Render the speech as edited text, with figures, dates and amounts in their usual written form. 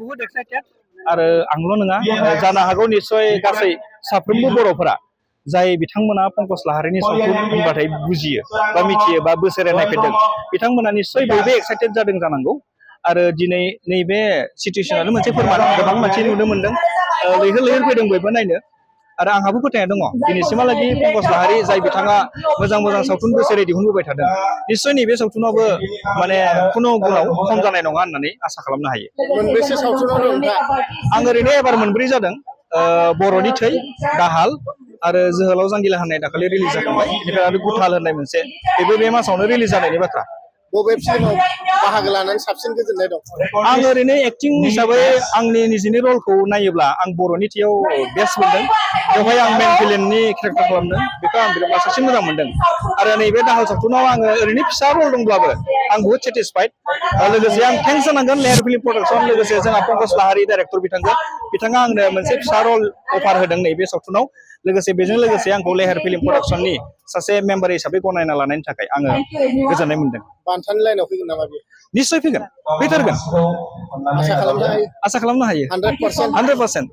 बहुत एक्साइटेड आरो आंल' नङा जानो हागौ निस्सय गासै साफ्रोमबो बर'फोरा जाय बिथांमोना पंकज लाहारिनि सावथुन होनबाथाय बुजियो बा मिथियो बा बोसोरे नायफेरदों बिथांमोना निस्सय बयबो एक्साइटेड जादों जानांगौ आरो दिनै नैबे सिचुएसनानो मोनसे फोरमान गोबां मानसि नुनो मोनदों लैहोर लैहोर फैदों बयबो नायनो आरो आंहाबो फोथायनाय दङ दिनैसिमहालागै पंकज लाहारि जाय बिथाङा मोजां मोजां सावथुन बोसोरै दिहुनबोबाय थादों निस्सय नैबे सावथुनावबो माने खुनु गुणाव खम जानाय नङा होननानै आसा खालामनो हायो मोनबेसे सावथुनाव दं आं ओरैनो एबार मोनब्रै जादों बर'नि थै दाहाल आरो जोहोलाव जांगिला होननाय दाखालि रिलिज जाखांबाय बेनिफ्राय आरो गुथाल होननाय मोनसे बेबो बे मासावनो रिलिज जानायनि बाथ्रा बबे फिल्माव बाहागो लानानै साबसिन गोजोननाय दं आं ओरैनो एक्टिं हिसाबै आंनि निजिनि रलखौ नायोब्ला आं बर'नि थैयाव बेस्ट मोनदों बेवहाय आं मेन भिलेननि केरेक्टार खालामदों बेखौ आं बिराद साबसिन मोजां मोनदों आरो नैबे दाहाल सावथुनाव आङो ओरैनो फिसा रल दंब्लाबो आं बहुत सेटिसफाइड लोगोसे आं थेंक्स होनांगोन लेहार फिल्म प्रडाक्सन लोगोसे जोंहा पंकज लाहारि डाइरेक्टर बिथाङा आंनो मोनसे फिसा रल अफार होदों नैबे सावथुनाव लोगोसे बेजों लोगोसे आंखौ लेहार फिल्म प्रडाक्सननि सासे मेम्बार हिसाबै गनायना लानायनि थाखाय आङो गोजोननाय मोनदों बान्थानि लाइनाव फैगोन नामा बेयो निश्चय फैगोन फैथारगोन आसा खालामनो हायो आसा खालामनो हायो 100% 100%